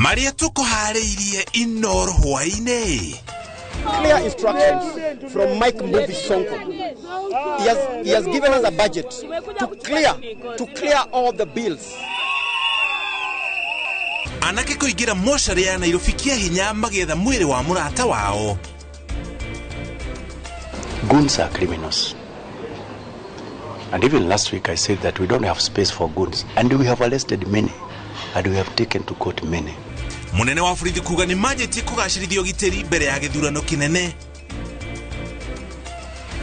Maria tukuharĩirie Inooro hwaĩ-inĩ. Clear instructions from Mike Mbuvi Sonko. He has given us a budget to clear all the bills. Anake kũingĩra mocarĩ ya Nairobi kĩa hinya magĩetha mwĩrĩ wa mũrata wao. Goons are criminals. And even last week I said that we don't have space for goons. And we have arrested many. And we have taken to court many. Mũnene wa borithi kuga nĩ manjĩtie kũgacĩrithia ũgitĩri mbere ya gĩthurano kĩnene.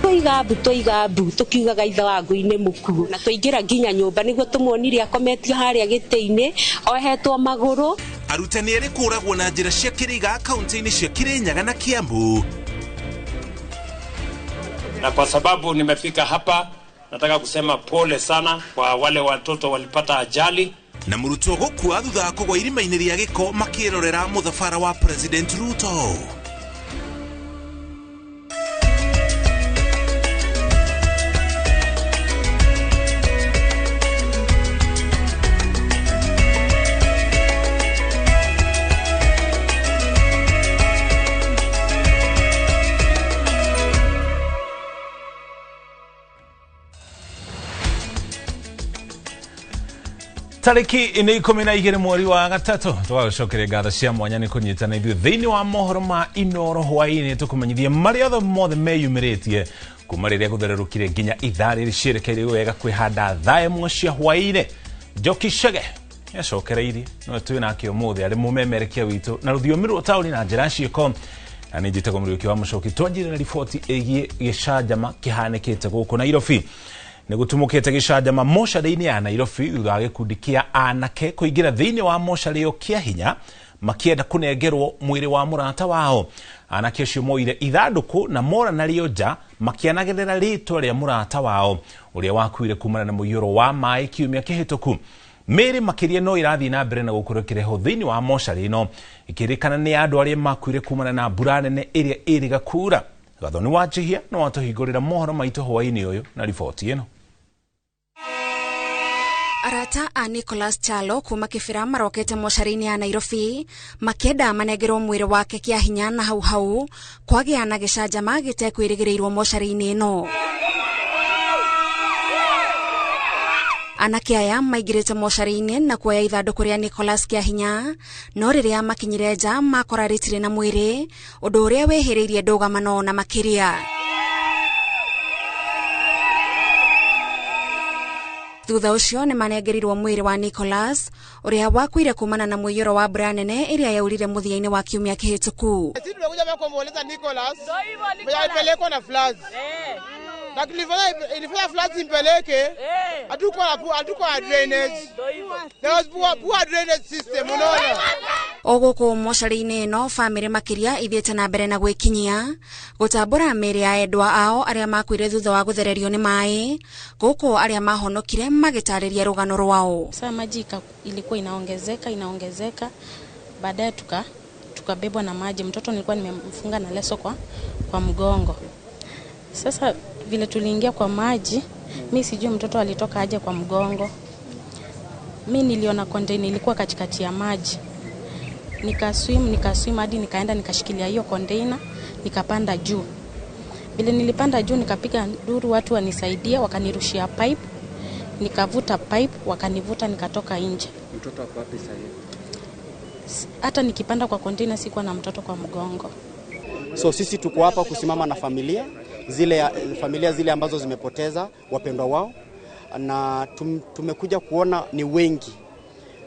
Twaiga mbu, twaiga mbu, tukiugaga ithe wa ngui-inĩ mũkuũ, na twaingĩra nginya nyũmba nĩguo tũmuonire akometio harĩa gĩtĩ-inĩ ohetwo magũrũ. Arutani erĩ kũragwo na njĩra cia kĩrĩga kaunti-inĩ cia Kirinyaga na Kiambu. Na kwa sababu nimefika hapa, nataka kusema pole sana kwa wale watoto walipata ajali. Na mũrutwo gũkua thutha wa kũgwa irima-inĩ rĩa gĩko makĩrorera mũthabara wa President Ruto. Tarĩki nĩ 12 mweri wa gatatũ, tũgagũcokeria ngatho cia mwanya nĩ kũnyitana ithuĩ thĩinĩ wa mohoro ma Inooro hwaĩ-inĩ, tũkũmenyithie marĩa othe mothe meyumĩrĩtie kuma rĩrĩa gũthererũkire nginya ithaa rĩrĩ ciĩrekeire wega kwĩhanda thaa 1 cia hwaĩ-inĩ. Njoki Chege nĩacokereirie no twĩ nake ũmũthĩ arĩ mũmemerekia witũ na rũthiomi rwa taũni na njĩra ciĩko, na nĩ njĩtagwo Mũriũki wa Mũcoki. Twanjire na riboti ĩgiĩ gĩcanjama kĩhanĩkĩte gũkũ Nairobi. Nĩ gũtumũkĩte gĩcanjama mocarĩ-inĩ ya Nairobi thutha wa gĩkundi kĩa anake kũingĩra thĩinĩ wa mocarĩ ĩyo kĩa hinya makĩenda kũnengerwo mwĩrĩ wa mũrata wao. Anake acio moire ithandũkũ na mora narĩo nja makĩanagĩrĩra rĩtwa rĩa mũrata wao ũrĩa wakuire kumana na mũiyũro wa maĩ kiumia kĩhĩtũku. Mĩĩrĩ makĩria no ĩrathiĩ na mbere na gũkorwo ĩkĩrehwo thĩinĩ wa mocarĩ ĩno, ĩkĩrĩkana nĩ andũ arĩa makuire kumana na mbura nene ĩrĩa ĩrĩga kuura. Gathoni wa Njihia no atũhingũrĩra mohoro maitũ hwaĩ-inĩ ũyũ na riboti ĩno. Arata a Nicholas Chalo kuma Kibera marokete mocarĩ-inĩ ya Nairobi makĩenda manengerwo mwĩrĩ wake kĩa hinya, na hau hau kwagĩa na gĩcanjama gĩtekwĩrĩgĩrĩirwo mocarĩ-inĩ ĩno. Anake aya maingĩrĩte mocarĩ-inĩ na kuoya ithandũkũ rĩa Nicholas kĩa hinya, no rĩrĩa makinyire nja makora rĩtirĩ na mwĩrĩ, ũndũ ũrĩa wĩhĩrĩirie ndũgamano na makĩria. Thutha ũcio nĩ manengerirwo mwĩrĩ wa Nicholas ũrĩa wakuire kumana na mũiyũro wa mbura nene ĩrĩa yaurire mũthia-inĩ wa kiumia kĩhĩtũku. Sisi tumekuja hapa kuomboleza Nicholas mwenye alipelekwa na floods. Na tulifanya ilifanya floods impeleke, hatukuwa na drainage. There was poor drainage system, unaona. O gũkũ mocarĩ-inĩ ĩno, bamĩrĩ makĩria ithiĩte na mbere na gwĩkinyia gũtambũra mĩĩrĩ ya endwa ao arĩa makuire thutha wa gũthererio nĩ maĩ, gũkũ arĩa mahonokire magĩtarĩria rũgano rwao. Sasa maji ilikuwa inaongezeka inaongezeka, baadaye tukabebwa na maji. Mtoto nilikuwa nimemfunga na leso kwa mgongo. Sasa vile tuliingia kwa maji, mi sijui mtoto alitoka aje kwa mgongo. Mi niliona container ilikuwa katikati ya maji. Nikaswim, nikaswim hadi nikaenda nikashikilia hiyo container, nikapanda juu. Vile nilipanda juu nikapiga nduru watu wanisaidie, wakanirushia pipe. Nikavuta pipe, wakanivuta nikatoka nje. Mtoto ako wapi sasa hivi? Hata nikipanda kwa container sikuwa na mtoto kwa mgongo. So sisi tuko hapa kusimama na familia zile ambazo zimepoteza wapendwa wao, na tumekuja kuona ni wengi.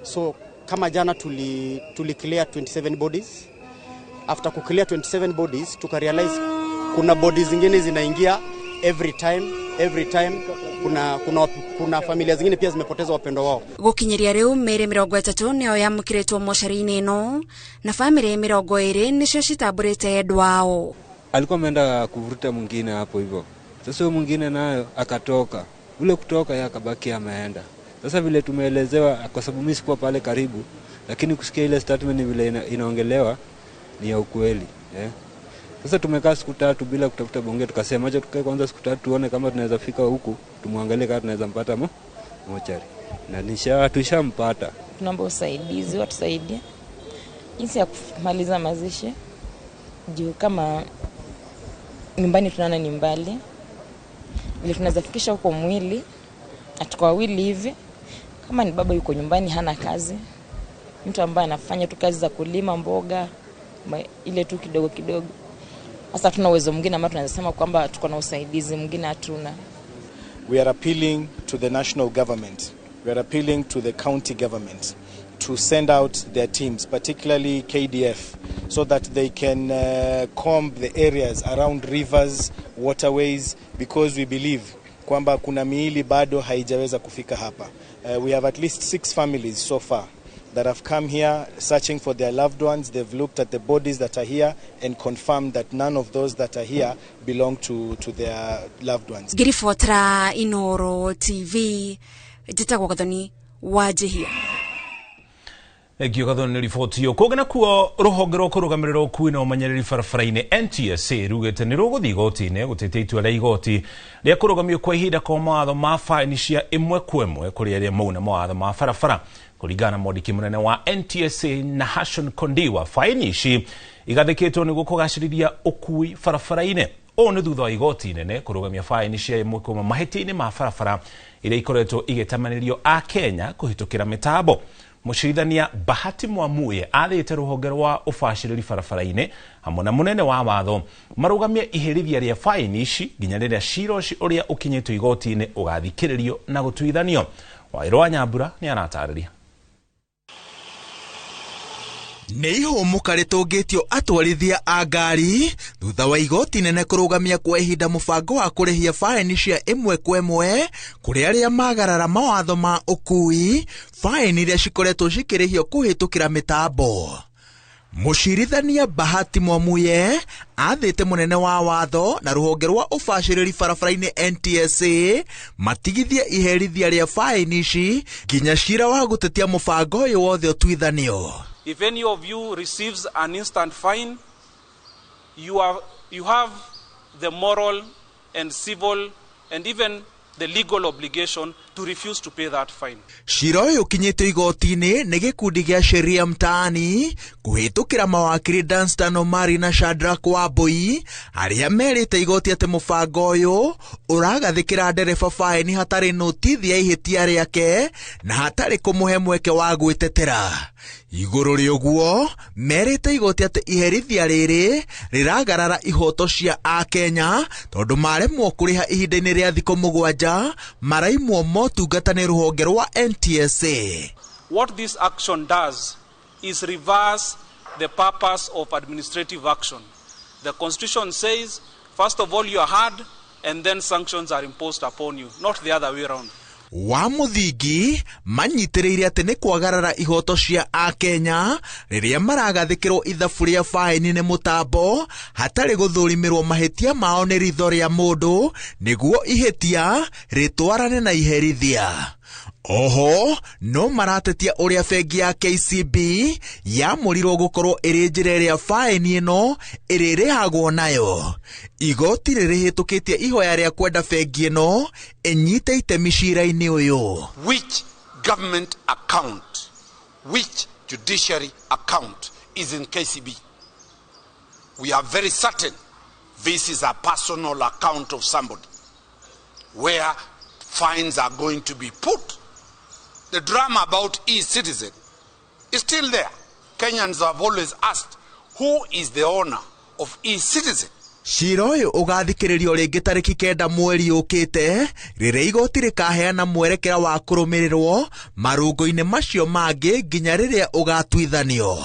So kama jana tuli clear 27 bodies. After ku clear 27 bodies, tuka realize kuna bodies zingine zinaingia every time, every time kuna familia zingine pia zimepoteza wapendwa wao. Gũkinyĩria rĩu mĩĩrĩ 30 nĩyo yamũkĩrĩtwo mocarĩ-inĩ ĩno, na bamĩrĩ 20 nĩcio citambũrĩte endwa ao. Alikuwa ameenda kuvuruta mwingine hapo hivyo. Sasa huyo mwingine nayo akatoka, ule kutoka yeye akabaki ameenda. Sasa vile tumeelezewa, kwa sababu mimi sikuwa pale karibu, lakini kusikia ile statement vile inaongelewa ni ya ukweli, eh. Sasa tumekaa siku 3 bila kutafuta bonge, tukasema acha tukae kwanza siku 3 tuone kama tunaweza fika huku tumwangalie kama tunaweza mpata mochari, na nisha tushampata. Tunaomba usaidizi, watusaidie. Jinsi ya kumaliza mazishi juu kama nyumbani tunaona ni mbali, vile tunaweza fikisha huko mwili na tuko wawili hivi. Kama ni baba yuko nyumbani hana kazi, mtu ambaye anafanya tu kazi za kulima mboga ile tu kidogo kidogo. Sasa tuna uwezo mwingine ambao tunaweza sema kwamba tuko na usaidizi mwingine hatuna. We are appealing to the national government. We are appealing to the county government to send out their teams, particularly KDF, so that they can comb the areas around rivers, waterways, because we believe kwamba kuna miili bado haijaweza kufika hapa. We have at least 6 families so far that have come here searching for their loved ones. They've looked at the bodies that are here and confirmed that none of those that are here belong to their loved ones. Ngiribotra Inoro TV, njĩtagwo Gathoni wa Njihia. Thengio Gathoni nĩ riboti ĩyo. Kũngĩ nakuo rũhonge rwa kũrũgamĩrĩra ũkui na ũmenyereri barabara-inĩ NTSA rugĩte nĩ rũgũthiĩ igoti-inĩ gũtetia itua rĩa igoti rĩa kũrũgamio kwa ihinda kwa mawatho ma baini cia ĩmwe kwa ĩmwe kũrĩ arĩa mauna mawatho ma barabara. Kũringana na mwandĩki mũnene wa NTSA Nahashon Kondiwa, baini ici igathĩkĩtwo nĩguo kũgacĩrithia ũkui barabara-inĩ. Ũũ nĩ thutha wa igoti inene kũrũgamia baini cia ĩmwe kwa ĩmwe mahĩtia-inĩ ma barabara iria ikoretwo igĩtamanĩrio a Kenya kũhĩtũkĩra mĩtambo. Mũcirithania Bahati Mwamuye athĩte rũhonge rwa ũbacĩrĩri barabara-inĩ hamwe na mũnene wa watho marũgamie iherithia rĩa baini ici nginya rĩrĩa cira ũcio ũrĩa ũkinyĩtwo igoti-inĩ ũgathikĩrĩrio na gũtuithanio. Waĩrũ wa Nyambura nĩ aratarĩria. Nĩ ihũmũka rĩtũngĩtio atwarithia a ngari thutha wa igoti nene kũrũgamia kwa ihinda mũbango wa kũrĩhia baini cia ĩmwe kwa ĩmwe kũrĩ arĩa magarara mawatho ma ũkui, baini iria cikoretwo cikĩrĩhio kũhĩtũkĩra mĩtambo. Mũcirithania Bahati Mwamuye athĩte mũnene wa watho na rũhonge rwa ũbacĩrĩri barabara-inĩ NTSA matigithie iherithia rĩa baini ici nginya cira wa gũtetia mũbango ũyũ wothe ũtuithanio. If any of you receives an instant fine, you have the moral and civil and even the legal obligation to refuse to pay that fine. Cira ũyũ ũkinyĩtio igoti-inĩ nĩ gĩkundi gĩa Sheria Mtaani kũhĩtũkĩra mawakiri Danstan Omari na Shadrack Wambui arĩa merĩte igoti atĩ mũbango ũyũ ũragathĩkĩra ndereba baini hatarĩ notithi ya ihĩtia rĩake na hatarĩ kũmũhe mweke wa gwĩtetera. Igũrũ rĩa ũguo merĩte igoti atĩ iherithia rĩrĩ rĩragarara ihoto cia akenya tondũ maremwo kũrĩha ihinda-inĩ rĩa thikũ 7 maraimwo motungata nĩ rũhonge rwa NTSA. What this action does is reverse the purpose of administrative action. The Constitution says, first of all, you are heard, and then sanctions are imposed upon you, not the other way around. Wa mũthingi manyitĩrĩire atĩ nĩ kwagarara ihoto cia akenya rĩrĩa maragathĩkĩrwo ithabu rĩa baini nĩ mũtambo hatarĩ gũthũrimĩrwo mahĩtia mao nĩ ritho rĩa mũndũ nĩguo ihĩtia rĩtwarane na iherithia. Oho no maratetia ũrĩa bengi ya KCB yamũrirwo gũkorwo ĩrĩ njĩra ĩrĩa baini ĩno ĩrĩrĩhagwo nayo. Igoti rĩrĩhĩtũkĩtie ihoya rĩa kwenda bengi ĩno ĩnyite itemi cira-inĩ ũyũ. Which government account, which judiciary account is in KCB? We are very certain this is a personal account of somebody where fines are going to be put. The drama about e-citizen is still there. Kenyans have always asked, who is the owner of e-citizen? Cira ũyũ ũgathikĩrĩrio rĩngĩ tarĩki 9 mweri ũkĩte rĩrĩa igoti rĩkaheana mwerekera wa kũrũmĩrĩrwo marũngo-inĩ macio mangĩ nginya rĩrĩa ũgatuithanio.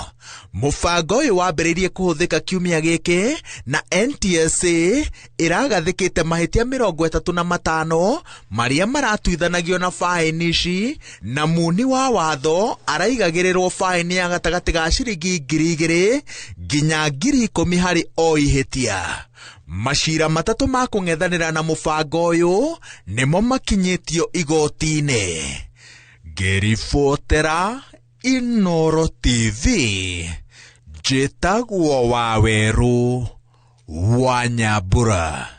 Mũbango ũyũ wambĩrĩirie kũhũthĩka kiumia gĩkĩ na NTSA ĩragathĩkĩte mahĩtia 35 marĩa maratuithanagio na baini ici na muni wa watho araigagĩrĩrwo baini ya gatagatĩ ga ciringi 2,000 nginya 10,000 harĩ o ihĩtia. Macira 3 ma kũng'ethanĩra na mũbango ũyũ nĩmo makinyĩtio igoti-inĩ. Ngĩribotera Inoro TV, njĩtagwo Wawerũ wa Nyambura.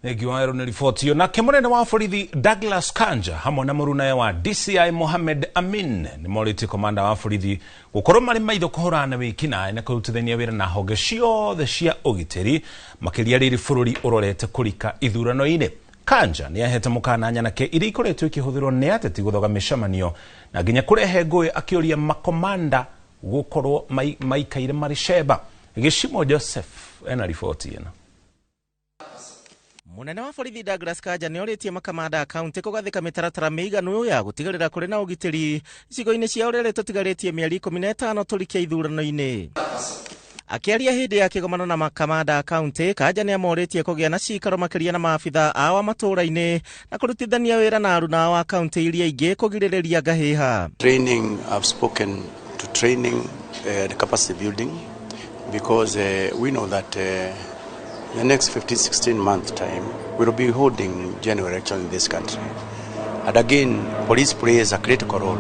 Thengiũ wa nĩ riboti ĩyo. Nake mũnene wa borithi Douglas Kanja hamwe na mũrunae wa DCI Mohamed Amin nĩ morĩtie komanda wa borithi gũkorwo marĩ maitho kũhũrana na wĩkinaĩ na kũrutithania wĩra na honge ciothe cia ũgitĩri, makĩria rĩrĩ bũrũri ũrorete kũrika ithurano-inĩ. Kanja nĩ ahete mũkana nyanake iria ikoretwo ikĩhũthĩrwo nĩ ateti gũthoga mĩcemanio na nginya kũrehe ngũĩ, akĩũria makomanda gũkorwo maikaire marĩ cemba. Gĩcimo Joseph ena riboti ĩno. Munene wa borithi Douglas Kanja nĩ orĩtie makamanda a kaunti kũgathĩka mĩtaratara mĩiganu ya gũtigĩrĩra kũrĩ na ũgitĩri icigo-inĩ ciao rĩrĩ tũtigarĩtie mĩeri 15 tũrikie ithurano-inĩ. Akĩaria hĩndĩ ya kĩgomano na makamanda a kaunti, Kanja nĩ amorĩtie kũgĩa na cikaro makĩria na maabitha ao a matũũra-inĩ na kũrutithania wĩra na aruna ao a kaunti iria ingĩ kũgirĩrĩria ngahĩha. Training, I've spoken to training, the capacity building, because we know that the next 15, 16 month time, we will be holding general election in this country. And again, police plays a critical role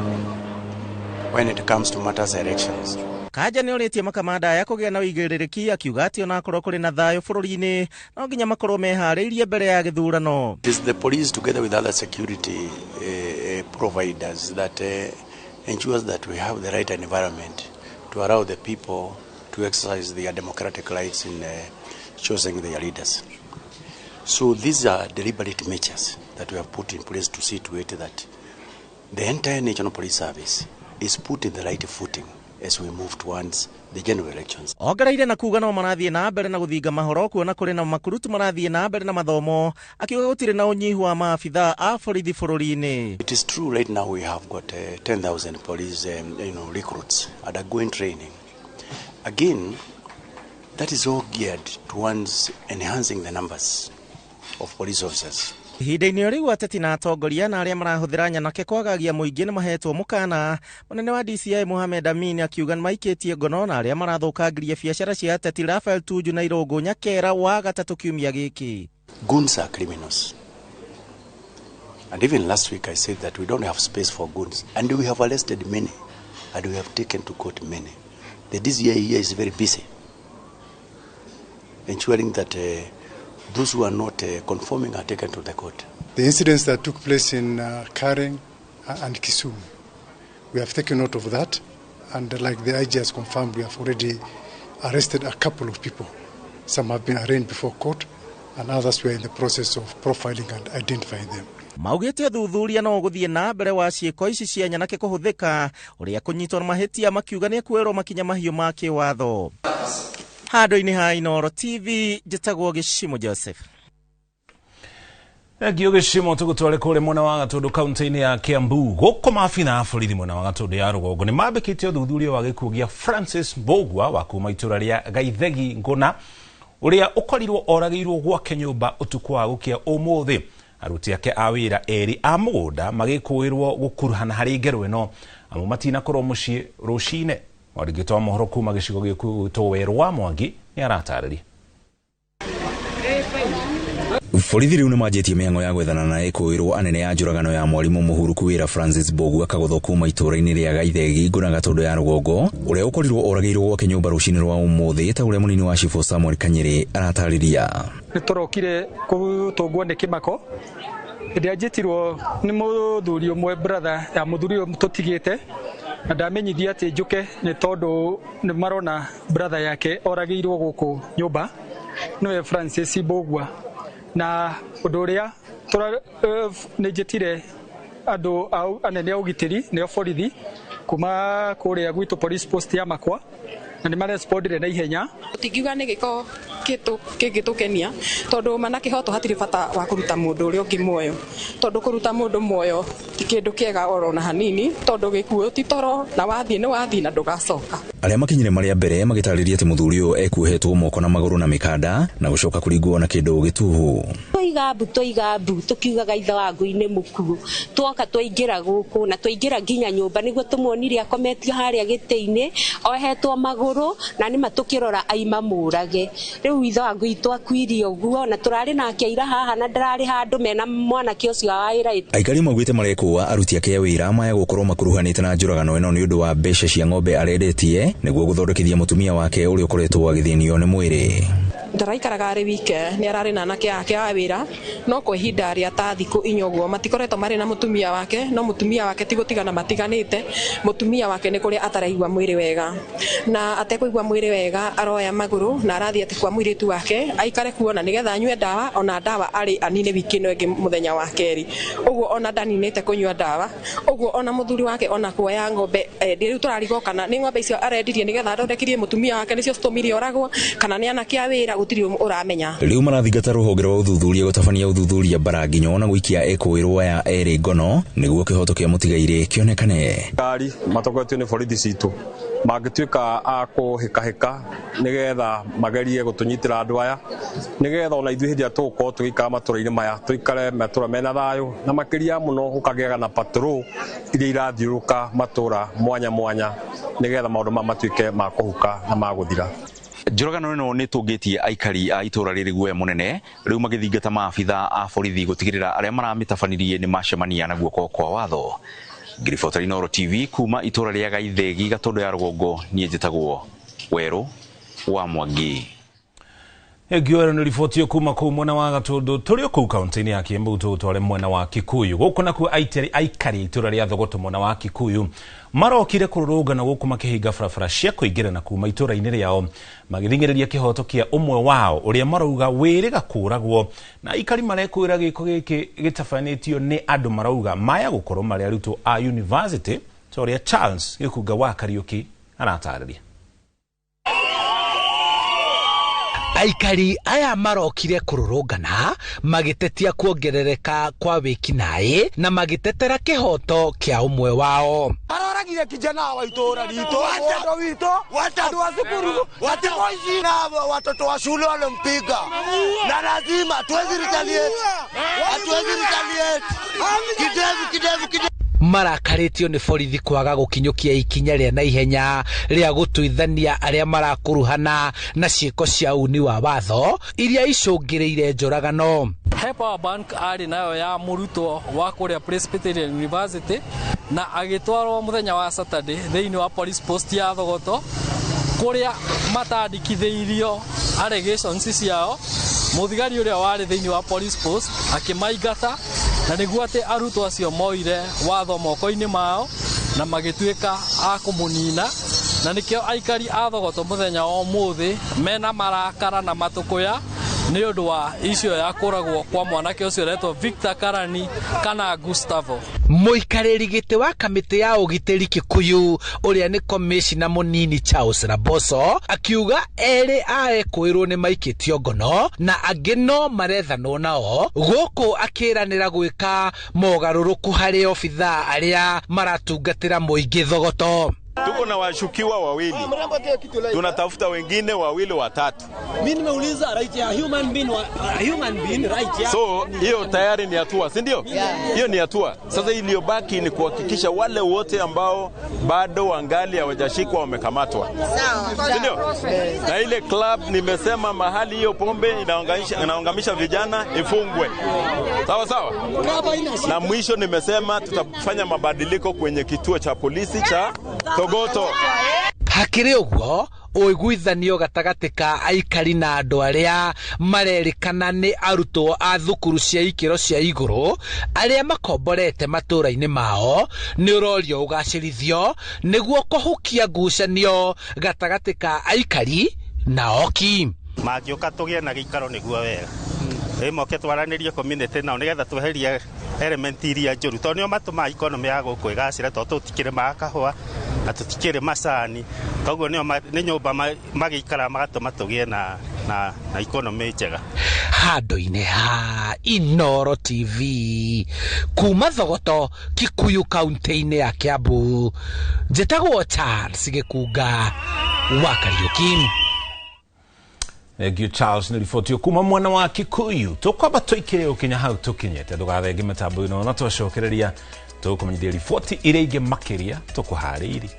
when it comes to matters elections. Kanja nĩ orĩtie makamanda aya kũgĩa na ũigĩrĩrĩki, akiuga atĩ onakorwo kũrĩ na thayũ bũrũri-inĩ no nginya makorwo meharĩirie mbere ya gĩthurano. It is the police together with other security providers that ensures that we have the right environment to allow the people to exercise their democratic rights in choosing their leaders. So these are deliberate measures that we have put in place to see to it that the entire National Police Service is put in the right footing as we move towards the general elections. Ongereire na kuga no marathiĩ na mbere na gũthinga mahoro kuona kũrĩ na makurutu marathiĩ na mbere na mathomo, akiuga gũtirĩ na ũnyihu wa maabitha a borithi bũrũri-inĩ. It is true right now we have got 10,000 police recruits undergoing training. Again, that is all geared towards enhancing the numbers of police officers. Ihinda-inĩ o rĩu ateti na atongoria na arĩa marahũthĩra nyanake kwagagia mũingĩ nĩ mahetwo mũkana. Mũnene wa DCI Mohamed Amin akiuga nĩ maikĩtie ngono na arĩa marathũkangirie biacara cia ateti Raphael Tuju na Irũngũ Nyakera wa gatatũ kiumia gĩkĩ. Goons are criminals. And even last week I said that we don't have space for goons. And we have arrested many. And we have taken to court many. The DCI here is very busy ensuring that those who are not conforming are taken to the court. The incidents that took place in Karen and Kisumu, we have taken note of that, and like the IG has confirmed, we have already arrested a couple of people. Some have been arraigned before court, and others we are in the process of profiling and identifying them. Maugĩte ũthuthuria no ũgũthiĩ na mbere wa ciĩko ici cia nyanake kũhũthĩka ũrĩa kũnyitwo na mahĩtia, makiuga nĩ ekuoerwo makinya mahiũ ma kĩwatho. Handũ-inĩ ha Inooro TV, njĩtagwo Gĩcimo Joseph. Thengio Gĩcimo. Tũgũtware kũrĩa mwena wa Gatũndũ kaunti-inĩ ya Kiambu. Gũkũ maabitha a borithi mwena wa Gatũndũ ya rũgongo nĩ mambĩkĩte ũthuthuria wa gĩkuũ gĩa Francis Mbũgua wa kuma itũra rĩa Gaithegi Ngũna, ũrĩa ũkorirwo oragĩirwo gwake nyũmba ũtukũ wa gũkĩa ũmũthĩ. Aruti ake a wĩra erĩ a mũgũnda magĩkũĩrwo gũkuruhana harĩ ngero ĩno amu matinakorwo mũciĩ rũcinĩ. Mwandĩki wa mohoro kuma gĩcigo gĩkũ gwĩtwo Werũ wa Mwangi nĩ aratarĩria. Borithi rĩu nĩ manjĩtie mĩhang'o ya gwethana na ĩkũĩrwo anene ya njũragano ya mwarimũ mũhuruku wĩra Francis Mbũgua kagũthwo kuma itũũra-inĩ rĩa Gaithegi Ngũna Gatũndũ ya rũgongo, ũrĩa ũkorirwo oragĩirwo gwake nyũmba rũcinĩ rwa ũmũthĩ, ta ũrĩa mũnini wa cibũ Samuel Kanyĩrĩ aratarĩria. Nĩ tũrokire gũtũngwo nĩ kĩmako hĩndĩ ĩrĩa njĩtirwo nĩ mũthuri ũmwe, brother ya mũthuri ũyũ tũtigĩte, na ndamenyithia atĩ njũke nĩ tondũ nĩ marona brother yake oragĩirwo gũkũ nyũmba, nĩwe Francis Mbũgua. Na ũndũ ũrĩa nĩ njĩtire andũ anene a ũgitĩri nĩo borithi kuma kũrĩa gwitũ police post ya Makwa, na nĩ marespondire na ihenya. Tingiuga nĩ gĩko kĩngĩtũkenia tondũ mana kĩhoto hatirĩ bata wa kũruta mũndũ ũrĩa ũngĩ muoyo, tondũ kũruta mũndũ muoyo ti kĩndũ kĩega oro na hanini, tondũ gĩkuũ ti toro na wathiĩ nĩ wathiĩ na ndũgacoka. Arĩa makinyire marĩa mbere magĩtarĩria atĩ mũthuri ũyũ ekuohetwo moko na magũrũ na mĩkanda na gũcoka kũringwo na kĩndũ gĩtuhu. Twoiga mbu tũkiugaga ithe wa ngui nĩ mũkuũ. Twoka twaingĩra gũkũ na twaingĩra nginya nyũmba nĩguo tũmuonire akometio harĩa gĩtĩ-inĩ ohetwo magũrũ na nĩma tũkĩrora aima mũrage. Rĩu ithe wa ngui twakuirie ũguo na tũrarĩ nake ira haha na ndararĩ handũ mena mwanake ũcio wa wĩra. Aikari maugĩte marekũa aruti ake a wĩra maya gũkorwo makuruhanĩte na njũragano ĩno nĩ ũndũ wa mbeca cia ng'ombe arendetie nĩguo gũthondekithia mũtumia wake ũrĩa ũkoretwo agĩthĩnio nĩ mwĩrĩ. Ndaraikaraga arĩ wike, nĩ ararĩ na anake ake a wĩra, no kwa ihinda rĩa ta thikũ 4 ũguo matikoretwo marĩ na mũtumia wake, no mũtumia wake ti gũtigana matiganĩte, mũtumia wake nĩ kũrĩa ataraigua mwĩrĩ wega, na atekũigua mwĩrĩ wega aroya magũrũ na arathiĩ atĩ kwa mũirĩtu wake aikare kuona nĩgetha anyue ndawa, ona ndawa arĩ anine wiki ĩno ĩngĩ mũthenya wa kerĩ, ũguo ona ndaninĩte kũnyua ndawa, ũguo ona mũthuri wake ona kuoya ng'ombe rĩu tũrarigwo kana nĩ ng'ombe icio arendirie nĩgetha athondekirie mũtumia wake nĩcio citũmire oragwo, kana nĩ anake a wĩra, gũtirĩ ũramenya. Rĩu marathingata rũhonge rwa ũthuthuria gũtabania ũthuthuria mbara nginyo na gũikia ekũĩrwo aya erĩ ngono nĩguo kĩhoto kĩa mũtigairĩ kĩonekane. Ngari matongoretio nĩ borithi citũ mangĩtuĩka a kũhĩkahĩka nĩgetha magerie gũtũnyitĩra andũ aya, nĩgetha ona ithuĩ hĩndĩ ĩrĩa tũgũkorwo tũgĩikara matũra-inĩ maya tũikare matũra mena thayũ, na makĩria mũno gũkagĩaga na patrol iria irathiũrũrũka matũra mwanya mwanya nĩgetha maũndũ maya matuĩke ma kũhuka na ma gũthira. Njũragano ĩno nĩ tũngĩtie aikari a itũra rĩrĩ guoya mũnene, rĩu magĩthingata maabitha a borithi gũtigĩrĩra arĩa maramĩtabanirie nĩ macemania na guoko kwa watho. Ngiribota Inooro TV kuma itũra rĩa Gaithegi Gatũndũ ya rũgongo, niĩ njĩtagwo Werũ wa Mwangi. Ngĩoero nĩ riboti kuma kũu mwena wa Gatũndũ tũrĩ o kũu kaunti-inĩ ya Kiambu tũtware mwena wa Kikuyu. Gũkũ nakuo aikari itũra rĩa Thogoto mwena wa Kikuyu marokire kũrũrũngana gũkũ makĩhinga barabara cia kũingĩra na kuma itũra-inĩ rĩao magĩthing'ĩrĩria kĩhoto kĩa ũmwe wao ũrĩa marauga wĩrĩga kũragwo, na aikari marekwĩra gĩko gĩkĩ gĩtabanĩtio nĩ andũ marauga maya gũkorwo marĩ arutwo a university ta ũrĩa Charles Gĩkunga wa Kariũki aratarĩria. Aikari aya marokire kũrũrũngana magĩtetia kuongerereka kwa wĩkinaĩ na magĩtetera kĩhoto kĩa ũmwe wao. Aroragire kijana wa itũra ritũ, mũndũ witũ, andũ a cukuru, watiboici na watoto wa shule walimpiga, na lazima tuwezi retaliate, hatuwezi retaliate. Kidevu kidevu kidevu. Marakarĩtio nĩ borithi kwaga gũkinyũkia ikinya rĩa naihenya rĩa gũtuithania arĩa marakuruhana na ciĩko cia uni wa watho iria icũngĩrĩire njũragano. He power bank arĩ nayo ya mũrutwo wa kũrĩa Presbyterian University na agĩtwarwo mũthenya wa Saturday thĩinĩ wa police post ya Thogoto kũrĩa matandĩkithĩirio allegations ciao. Mũthigari ũrĩa warĩ thĩinĩ wa police post akĩmaingata, na nĩguo atĩ arutwo acio moire watho moko-inĩ mao na magĩtuĩka a kũmũnina, na nĩkĩo aikari a Thogoto mũthenya wa ũmũthĩ mena marakara na matũkũya nĩ ũndũ wa icio ya kũragwo kwa mwanake ũcio ũretwo Victor Karani kana Gustavo. Mũikarĩri gĩtĩ wa kamĩtĩ ya ũgitĩri Kikuyu ũrĩa nĩ komishina mũnini Charles Raboso akiuga erĩ a ekũĩrwo nĩ maikĩtio ngono na angĩ no marethanwo nao, gũkũ akĩranĩra gwĩka mogarũrũku harĩ obithaa arĩa maratungatĩra mũingĩ Thogoto. Tuko na washukiwa wawili, tunatafuta wengine wawili watatu. Mimi nimeuliza right ya human being, human being right ya. So hiyo tayari ni hatua, si ndio? Hiyo ni hatua. Sasa iliyobaki ni kuhakikisha wale wote ambao bado wangali hawajashikwa wamekamatwa. Si ndio? Na ile club nimesema mahali hiyo pombe inaungamisha vijana ifungwe. Sawa sawa? Na mwisho nimesema tutafanya mabadiliko kwenye kituo cha polisi cha Thogoto. Hakĩrĩ ũguo ũiguithanio gatagatĩ ka aikari na andũ arĩa marerĩkana nĩ arutwo a thukuru cia ikĩro cia igũrũ arĩa makomborete matũra-inĩ mao nĩ ũrorio ũgacĩrithio nĩguo kũhukia ngucanio gatagatĩ ka aikari na oki. Mangĩũka tũgĩe na gĩikaro nĩguo wega, moke twaranĩrie community nao nĩgetha tweherie element iria njũru, tondũ nĩo matũmaga economy ya gũkũ ĩgacĩre, tondũ tũtikĩrĩmaga kahũa na tũtikĩrĩ macani, koguo nĩ nyũmba magĩikara magatũma tũgĩe na economy njega. Handũ-inĩ ha Inooro TV kuma Thogoto Kikuyu kaunti-inĩ ya Kiambu, njĩtagwo Charles Gĩkunga wa Kariũki. Thank you Charles nĩ riboti kuma mwena wa Kikuyu. Tũkwamba tũikire ũkinya hau tũkinyĩte, ndũgathenge mĩtambo ĩno na twacokereria tũkũmenyithia riboti iria ingĩ makĩria tũkũharĩirie.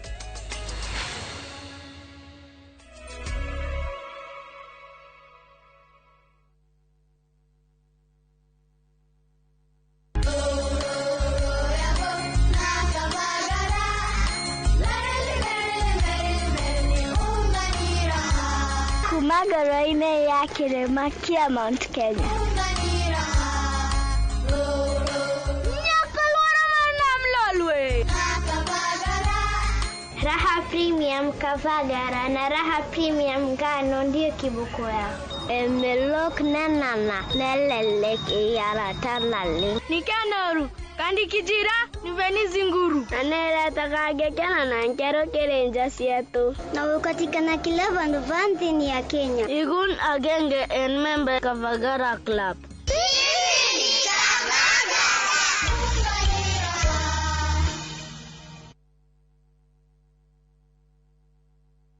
Kuma ngoro-inĩ ya kĩrĩma kĩa Mount Kenya. Raha Premium Kavagara na Raha Premium ngano ndiyo kiboko yao. Emelok nanana nelelek iyaratalale. Nikanoru kandikijira niveni zinguru. Aneretakagekena na nkero kerenja sietu. Na ukatikana kila vandu vanthini ya Kenya. Igun agenge en member Kavagara Club.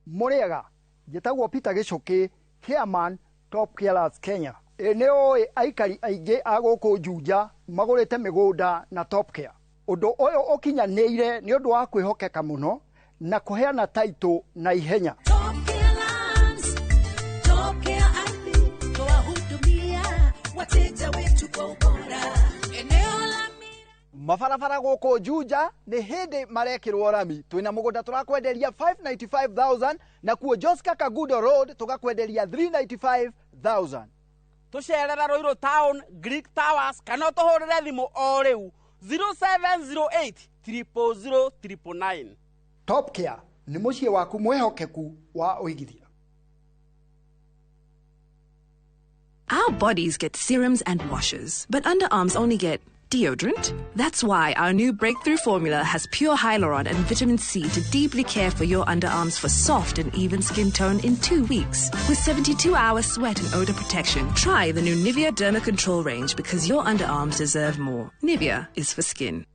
Muriega njĩtagwo Peter Gĩcũkĩ, chairman Top Killers Kenya. Ĩ nĩ ũĩ aikari aingĩ a gũkũ Juja magũrĩte mĩgũnda na Top Care. Ũndũ ũyũ ũkinyanĩire nĩ ũndũ wa kwĩhokeka mũno na kũheana taitũ na ihenya. Mabarabara gũkũ Juja nĩ hĩndĩ marekĩrwo rami. Twĩna mũgũnda tũrakwenderia 595,000 na kuo Joska Kagudo Road tũgakwenderia 395,000. Tũcerere Ruiru Town, Greek Towers kana ũtũhũrĩre thimũ o rĩu 0708 000 999. Top Care nĩ mũciĩ waku mwĩhokeku wa ũigithia. Our bodies get serums and washes, but underarms only get deodorant. That's why our new breakthrough formula has pure hyaluron and vitamin C to deeply care for your underarms for soft and even skin tone in 2 weeks. With 72-hour sweat and odor protection, try the new Nivea Derma Control range because your underarms deserve more. Nivea is for skin.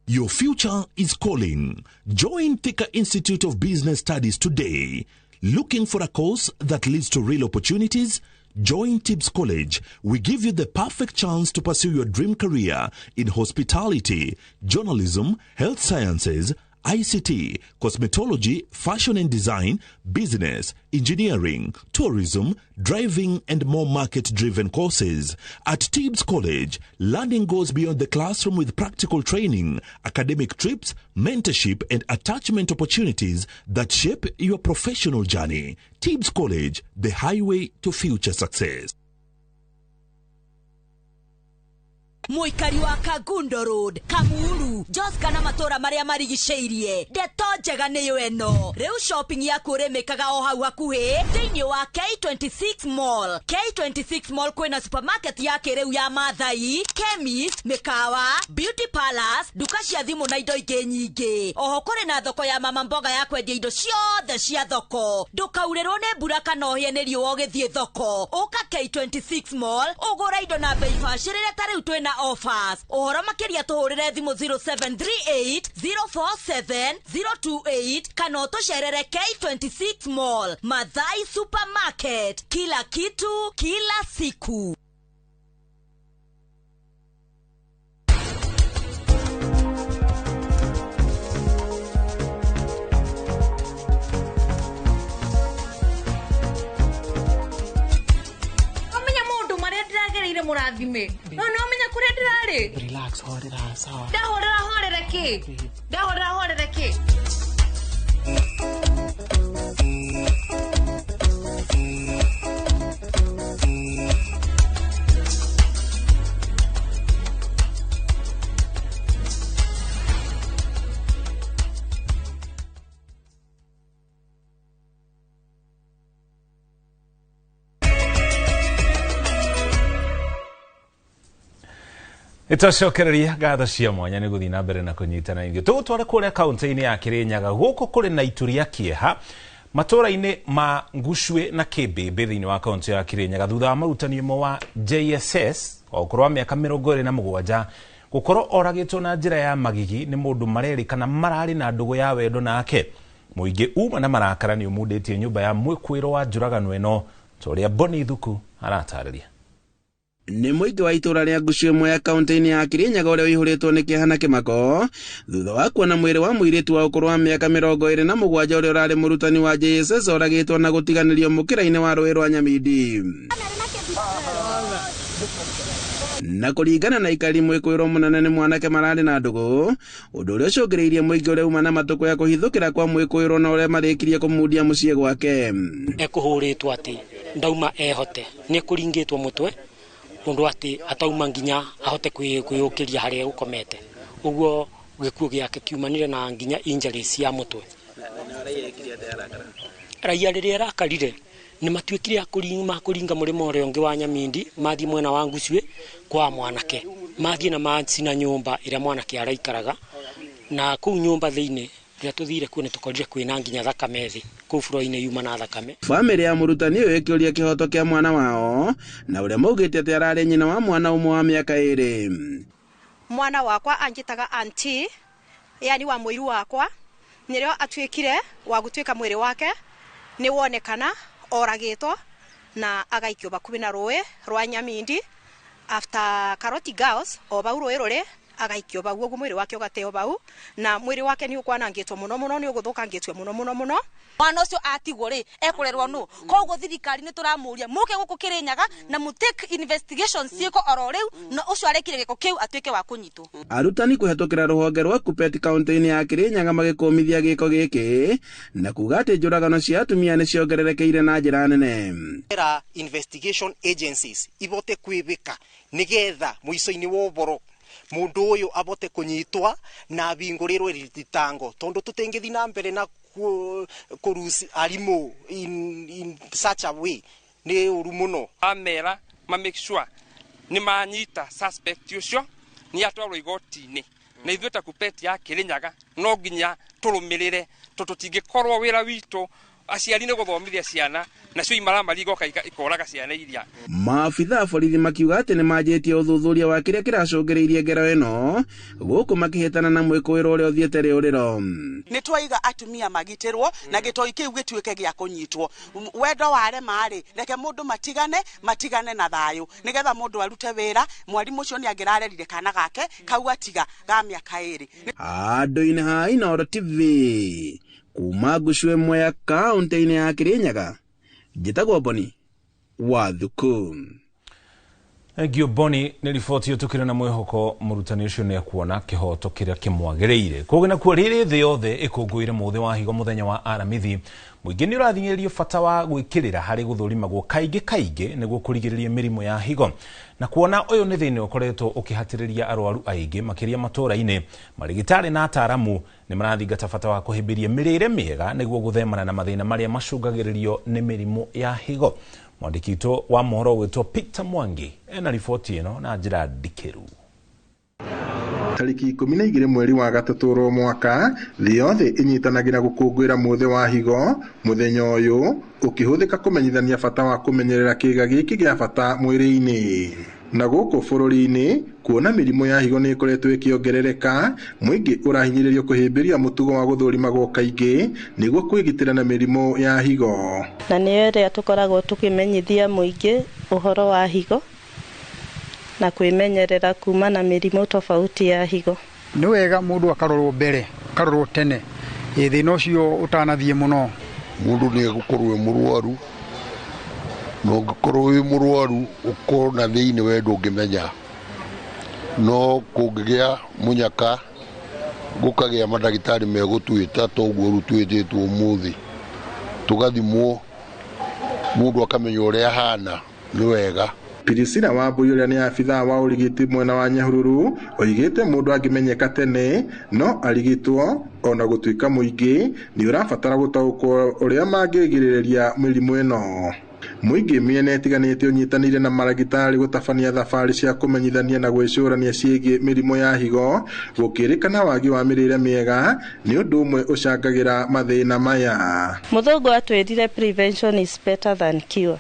Your future is calling. Join Thika Institute of Business Studies today. Looking for a course that leads to real opportunities? Join Tibbs College. We give you the perfect chance to pursue your dream career in hospitality, journalism, health sciences, ICT, cosmetology, fashion and design, business, engineering, tourism, driving, and more market-driven courses. At Tibbs College, learning goes beyond the classroom with practical training, academic trips, mentorship, and attachment opportunities that shape your professional journey. Tibbs College, the highway to future success. Muikari wa Kagundo Road, Kamuru, Joska na matora maria marigiceirie. Ndeto njega nĩyo ĩno. Rĩu shopping yaku ũrĩmĩkaga o hau hakuhĩ thĩinĩ wa K26 Mall. K26 Mall kwĩna supermarket ya kĩrĩu ya Mathai, chemist, mĩkawa, beauty palace, nduka cia thimũ na indo ingĩ nyingĩ. Oho kũrĩ na thoko ya mama mboga ya kwendia indo ciothe cia thoko. Ndũkaurĩrwo nĩ mbura kana ũhĩe nĩ riũa ũgĩthiĩ thoko. Ũka K26 Mall, ũgũre indo na bei bacĩrĩre ta rĩu twĩna offers. Ũhoro makĩria tũhũrĩre thimũ 0738 047 028 kana ũtũcerere K26 Mall, Mathai Supermarket. Kila kitu, kila siku. Murathime no no menya kuria ndirari. Relax, horera sawa. Ndahorera horere ki? Ndahorera horere ki? Itocokereria ngatho cia mwanya nĩ gũthiĩ na mbere na kũnyitana ithuĩ. Tũgũtware kũrĩa kaunti-inĩ ya Kĩrĩnyaga gũkũ kũrĩ na itu rĩa kĩeha matũũra-inĩ ma Ngucue na Kĩmbĩmbĩ thĩinĩ wa kaunti ya Kĩrĩnyaga thutha wa mũrutani ũmwe wa JSS wa ũkũrũ wa mĩaka 27 gũkorwo oragĩtwo na njĩra ya magigi nĩ mũndũ marerĩkana mararĩ na ndũgũ ya wendo nake. Mũingĩ uma na marakara nĩ ũmundĩtie nyũmba ya mwĩkwĩro wa njũragano ĩno ta ũrĩa Boni Thuku aratarĩria. Nĩ mũingĩ wa itũũra rĩa Ngucue Mwea kaunti-inĩ ya Kĩrĩnyaga ũrĩa ũihũrĩtwo nĩ kĩeha na kĩmako thutha wa kuona mwĩrĩ wa mũirĩtu wa ũkũrũ wa mĩaka 27 ũrĩa ũrarĩ mũrutani wa JSS oragĩtwo na gũtiganĩrio mũkĩra-inĩ wa rũĩ rwa Nyamindi. Na kũringana na aikari mwĩkũĩrwo mũnene nĩ mwanake mararĩ na ndũgũ, ũndũ ũrĩa ũcũngĩrĩirie mũingĩ ũrĩa uma na matũkũya kũhithũkĩra kwa mwĩkũĩrwo na ũrĩa marĩkirie kũmundia mũciĩ gwake. Ekũhũrĩtwo atĩ ndauma ehote, nĩ ekũringĩtwo mũtwe ũndũ atĩ atauma nginya ahote kwĩyũkĩria harĩa egũkomete. Ũguo gĩkuũ gĩake kiumanire na nginya injuries cia mũtwe. Raia rĩrĩa rakarire nĩ matuĩkire a kũringa mũrĩmo ũrĩa ũngĩ wa Nyamindi, mathiĩ mwena wa Ngucue kwa mwanake, mathiĩ na macina nyũmba ĩrĩa mwanake araikaraga, na kũu nyũmba thĩinĩ rĩrĩa tũthire kuo nĩ tũkorire kwĩna nginya thakame thĩ kũu bũrũri-inĩ yuma na thakame. Bamĩrĩ ya mũrutani ũyũ ĩkĩũria kĩhoto kĩa mwana wao na ũrĩa maugĩte atĩ ararĩ nyina wa mwana ũmwe wa mĩaka 2. Mwana wakwa anjĩtaga auntie, yani wa mũiru wakwa, nĩrĩo atuĩkire wa gũtuĩka mwĩrĩ wake nĩ wonekana oragĩtwo na agaikio bakubi na rũĩ rwa Nyamindi after Karoti Girls o bau rũĩ rũrĩ agaikio bau ũguo mwĩrĩ wake ũgateo bau, na mwĩrĩ wake nĩ ũkwanangĩtwo mũno mũno, nĩ ũgũthũkangĩtio mũno mũno mũno. Mwana ũcio atigwo rĩ ekũrerwo nũ? Koguo thirikari nĩ tũramũria mũke gũkũ Kĩrĩnyaga na mũ take investigation ciĩko oro rĩu, na ũcio arekire gĩko kĩu atuĩke wa kũnyitwo. Arutani kũhetũkĩra rũhonge rwa Kuppet kaunti-inĩ ya Kĩrĩnyaga magĩkũmithia gĩko gĩkĩ na kuga atĩ njũragano cia atumia nĩ ciongererekeire na njĩra nene. Era investigation agencies ibote kwĩbĩka nĩgetha mũico-inĩ wa ũboro mundu uyu abote kunyitwa na bingurirwe ritango, tondu tutingithi na mbere na kurusi arimu in such a way ni uru muno. Amera ma make sure ni manyita suspect ucio ni atwarwo igoti-inĩ, na ithuĩ ta Kuppet ya Kĩrĩnyaga no nginya tũrũmĩrĩre, tondũ tũtingĩkorwo wĩra witũ aciari nĩ gũthomithia ciana nacio imaramari igoka ikoraga ciana iria. Maabitha a borithi makiuga atĩ nĩ manjĩtie ũthuthuria wa kĩrĩa kĩracũngĩrĩirie ngero ĩno gũkũ makĩhĩtana na mwĩkũĩrwo ũrĩa ũthiĩte rĩũrĩro. Nĩ twaiga atumia magitĩrwo na gĩtoi kĩu gĩtuĩke gĩa kũnyitwo. Wendo warema rĩ, reke mũndũ matigane na thayũ nĩgetha mũndũ arute wĩra. Mwarimũ ũcio nĩ angĩrarerire kana gake kau atiga ga mĩaka 2. Andũ-inĩ ha Inooro TV kuma Ngucue Mwea kaunti-inĩ ya Kĩrĩnyaga, njĩtagwo Boni wa Thuku. Thank you Boni, nĩ riboti ĩyo tũkĩrĩ na mwĩhoko mũrutani ũcio nĩ ekuona kĩhoto kĩrĩa kĩmwagĩrĩire. Kũngĩ nakuo rĩrĩ thĩ yothe ĩkũngũĩre mũthĩ wa higo mũthenya wa Aramithi, mũingĩ nĩ ũrathing'ĩrĩrio bata wa gwĩkĩrĩra harĩ gũthũrimagwo kaingĩ kaingĩ nĩguo kũrigĩrĩria mĩrimũ ya higo. Na kuona ũyũ nĩ thĩna ũkoretwo ũkĩhatĩrĩria arwaru aingĩ makĩria matũũra-inĩ, marigitari na ataaramu nĩ marathingata bata wa kũhĩmbĩria mĩrĩre mĩega nĩguo gũthemana na mathĩna marĩa macũngagĩrĩrio nĩ mĩrimũ ya higo. Mwandĩki witũ wa mohoro wĩtwo Peter Mwangi ena riboti ĩno na njĩra ndikĩru. Tarĩki 12 mweri wa gatatũ oro mwaka, thĩ yothe ĩnyitanagĩra gũkũngũĩra mũthĩ wa higo. Mũthenya ũyũ ũkĩhũthĩka kũmenyithania bata wa kũmenyerera kĩĩga gĩkĩ gĩa bata mwĩrĩ-inĩ. Na gũkũ bũrũri-inĩ kuona mĩrimũ ya higo nĩ ĩkoretwo ĩkĩongerereka, mũingĩ ũrahinyĩrĩrio kũhĩmbĩria mũtugo wa gũthũrimagwo kaingĩ nĩguo kwĩgitĩra na mĩrimũ ya higo. Na nĩyo ĩrĩa tũkoragwo tũkĩmenyithia mũingĩ ũhoro wa higo na kwĩmenyerera kuma na mĩrimũ tofauti ya higo. Nĩ wega mũndũ akarorwo mbere, akarorwo tene, thĩna ũcio ũtanathiĩ mũno. Mũndũ nĩ egũkorwo e mũrwaru, na ũngĩkorwo wĩ mũrwaru ũkorwo na thĩinĩ we ndũngĩmenya, no kũngĩgĩa mũnyaka gũkagĩa mandagĩtarĩ megũtuĩta toguo rĩu twĩtĩtwo ũmũthĩ, tũgathimwo mũndũ akamenya ũrĩa ahana, nĩ wega. Priscilla Wambui ũrĩa nĩ abithaa wa ũrigiti mwena wa Nyahururu oigĩte mũndũ angĩmenyeka tene no arigitwo, ona gũtuĩka mũingĩ nĩ ũrabatara gũtaũkwo ũrĩa mangĩgirĩrĩria mĩrimũ ĩno. Mũingĩ mĩena ĩtiganĩte ũnyitanĩire na maragĩtarĩ gũtabania thabarĩ cia kũmenyithania na gwĩcũrania ciĩgiĩ mĩrimũ ya higo, gũkĩrĩkana wagi wa mĩrĩre mĩega nĩ ũndũ ũmwe ũcangagĩra mathĩna maya. Mũthũngũ atwĩrire prevention is better than cure.